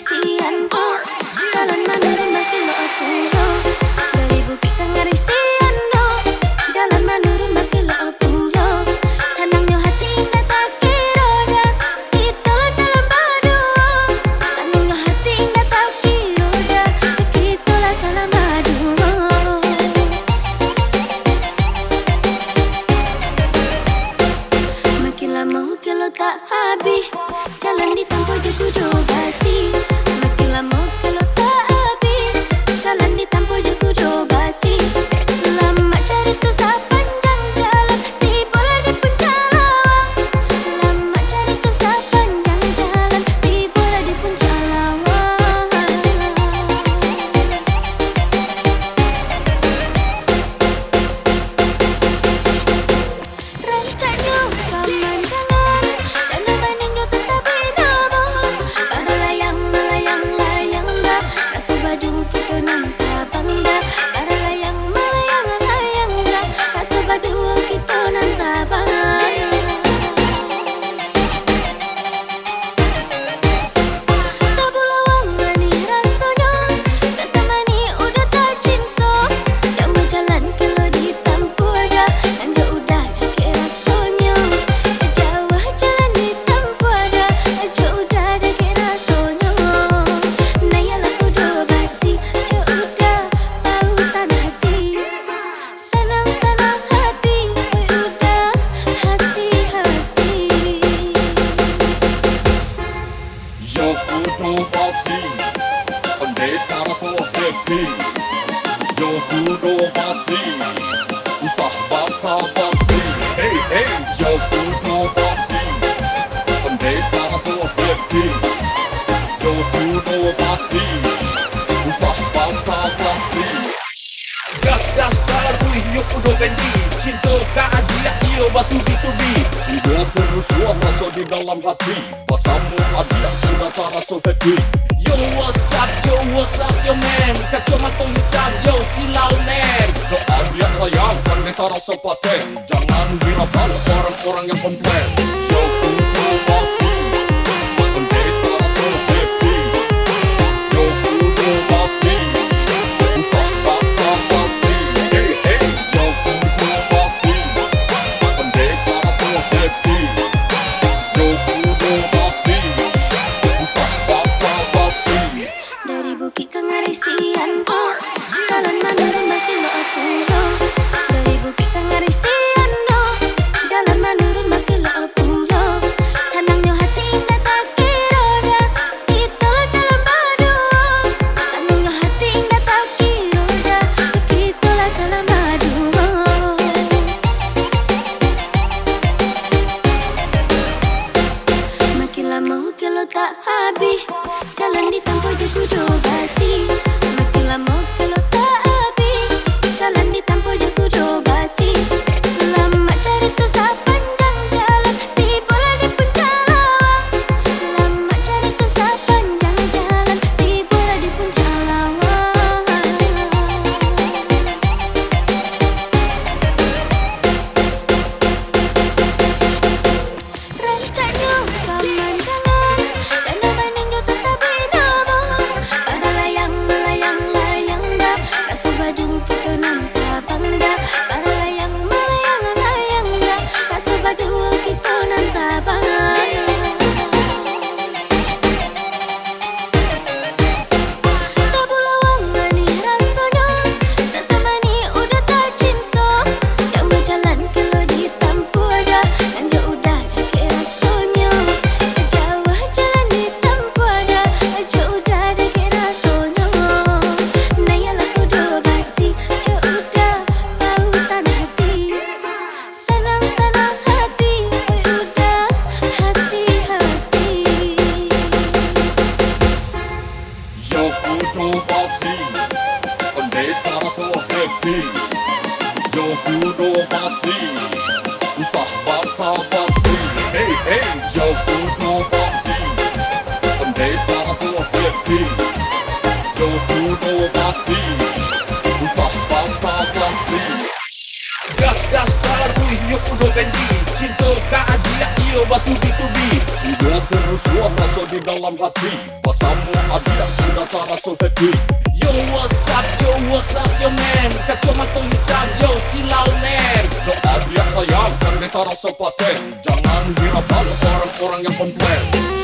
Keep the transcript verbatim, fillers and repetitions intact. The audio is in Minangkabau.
Sian, oh, jalan manurun bakilok pulo. Dari Bukik Kangarih Sian, oh, jalan manurun bakilok pulo. Sanangnyo hati indak takiro doh, kito lah jalan baduo. Sanangnyo hati indak takiro doh, kito lah jalan baduo. Makin lamo kilo tak habih, jalan ditampuah jo kudo basi. Makin lamo kilo tak habih, jalan ditampuah jo kudo basi. Lamak carito sapanjang jalan, tibolah di puncak lawang. Lamak carito sapanjang jalan, tibolah di puncak lawang. Rancaknyo pamandangan, danau baninjo tasabik namo. Para layang malayang-layang dah, raso baduo kito nan tabang dah. Para layang malayang-layang dah, raso baduo kito nan tabang. Tabulawang manih rasonyo, tak samanih udah tacinto. Jauah jalan kilo ditampuah dah, nan jo udah dakek rasonyo. Jauah jalan ditampuah dah, jo udah dakek rasonyo. Naiaklah kudo basi, jo udah pautan hati. Sanang-sanang hati, oi udah, hati-hati. Yo kudo basi, pandai taraso happy. Yo kudo basi, usah basa-basi. Hey, hey, yo kudo basi, pandai taraso happy. Yo kudo basi, usah basa-basi. Gas-gas taruih yo kudo Fendi, cinto ka adiak iyo batubi-tubi. Sudah terus suah raso di dalam hati, basamo adiak sudah taraso happy. Yo, what's up, yo, what's up, yo, man? Kacomato hitam, yo, silau, man. Yo adiak sayang, pandai taraso paten. Jangan hiraukan orang-orang yang komplain. Yo kudo basi, pandai taraso happy. Yo kudo basi, usah basa-basi. Hey, hey, yo kudo basi, pandai taraso happy. Yo kudo basi, usah basa-basi. Dari Bukik Kangarih Sian, oh, jalan manurun bakilok pulo. Dari Bukik Kangarih Sian, oh, jalan manurun bakilok pulo. Sanangnyo hati indak takiro doh, kito lah jalan baduo. Sanangnyo hati indak takiro doh, kito lah jalan baduo. Makin lamo kilo tak habih, jalan ditampuah jo kudo basi. Makin lamo kilo tak habih, jalan ditampuah jo kudo basi. Lamak carito sapanjang jalan, tibolah di puncak lawang. Lamak carito sapanjang jalan, tibolah di puncak lawang. Rancaknyo pamandangan, danau baninjo tasabik namo. Para layang malayang-layang dah, raso baduo kito nan tabang dah. Para layang malayang-layang dah, raso baduo kito nan tabang. Tabulawang manih rasonyo, tak samanih udah tacinto. Jauah jalan kilo ditampuah dah, nan jo udah dakek rasonyo. Jauah jalan ditampuah dah, jo udah dakek rasonyo. Naiaklah kudo basi, jo udah pautan hati. Sanang-sanang hati, oi udah, hati-hati. Yo kudo basi, pandai taraso happy. Yo kudo basi, usah basa-basi. Hey, hey, yo kudo basi, pandai taraso happy. Yo kudo basi, usah basa-basi. Gas-gas taruih yo kudo Fendi, cinto ka adiak iyo Yo batubi-tubi, sudah terus raso di dalam hati. Basamo adiak sudah taraso happy. Yo, what's up, yo, what's up, yo, man? Kacamato hitam, yo, silau, man. Yo, adiak sayang, kan beta raso paten. Jangan hiraukan orang-orang yang komplain.